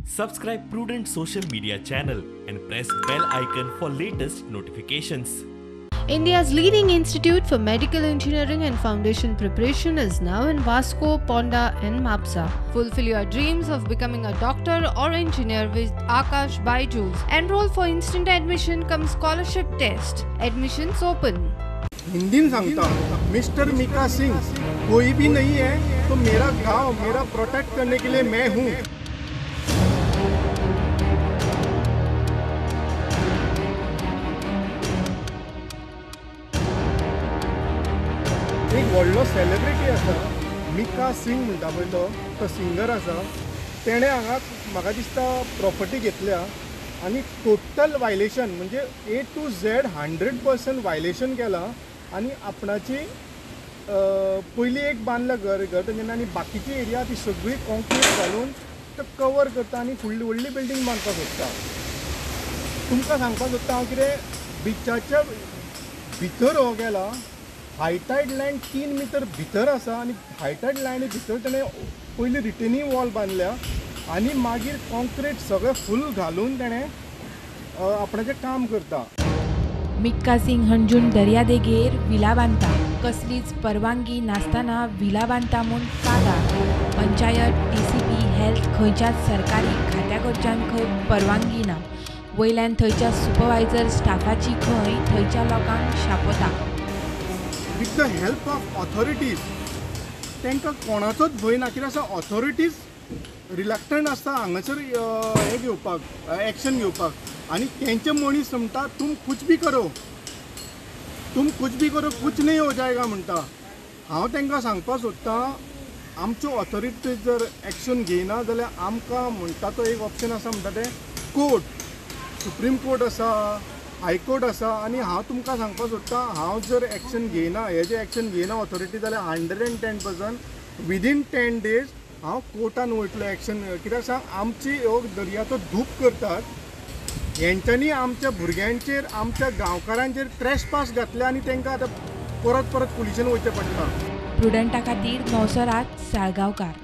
Subscribe Prudent social media channel and press bell icon for latest notifications. India's leading institute for medical engineering and foundation preparation is now in Vasco, Ponda and Mapsa. Fulfill your dreams of becoming a doctor or engineer with Aakash Byju's. Enroll for instant admission cum scholarship test. Admissions open. हिंदीन सांगता, mister Mika Singh कोई भी नहीं है तो मेरा गांव मेरा protect करने के लिए मैं हूँ। एक व्हडलो सेलिब्रिटी आसा मिका सिंग म्हणटा पळय तो सिंगर आसा, तेणें हांगा म्हाका दिसता प्रॉपर्टी घेतल्या आनी टोटल वायलेशन म्हणजे A to Z 100% violation केलां आनी आपणाची पयलीं एक बांदलां घर घर तेंच्यांनी आनी बाकीची एरिया ती सगळी कॉन्क्रीट घालून तो कवर करता आनी फुडली व्हडली बिल्डींग बांदपाक सोदता। तुमकां सांगपाक सोदता हांव कितें, बिचाच्या भितर हो गेला, हायटायड लायन 3 मिटर भितर आसा आनी हायटायड लायनी भितर तेणें पयलीं रिटेनिंग वॉल बांदल्या आनी मागीर कॉन्क्रीट सगळें फूल घालून तेणें आपणाचें काम करता। मिक्का सिंग हणजूण दर्यादेगेर विला बांदता, कसलीच परवानगी नासतना विला बांदता म्हूण कागाळ। पंचायत, TCP, health खंयच्याच सरकारी खात्या कडच्यान खंय परवानगी ना। वयल्यान थंयच्या सुपरवायझर स्टाफाची खंय थंयच्या लोकांक शापोता। With the help of authorities तांकां कोणाचोच भंय ना, कित्याक आसा ऑथॉरिटीज रिलक्टंट आसता हांगासर हें घेवपाक, एक्शन घेवपाक आनी तेंचे मनीस म्हणटा तुम कुछ भी करो, तुम कुछ भी करो, कुछ नहीं हो जाएगा म्हणटा। हांव तांकां सांगपाक सोदतां आमच्यो ऑथॉरिटीज जर एक्शन घेयना जाल्यार आमकां म्हणटा तो एक ऑप्शन आसा म्हणटा तें कोर्ट, सुप्रीम कोर्ट आसा, हायकोर्ट आसा। आनी हांव तुमकां सांगपाक सोदतां हांव जर एक्शन घेयना, हे जे एक्शन घेयना ऑथॉरिटी जाल्यार 110% विदीन 10 डेज हांव कोर्टान वयतलो एक्शन। कित्याक सांग, आमची ह्यो दर्याचो धूप करतात हेंच्यांनी आमच्या भुरग्यांचेर, आमच्या गांवकारांचेर ट्रेसपास घातले आनी तांकां आतां परत परत पुलिशेन वयचें पडटा। प्रुडंटा खातीर नवसरात साळगांवकार।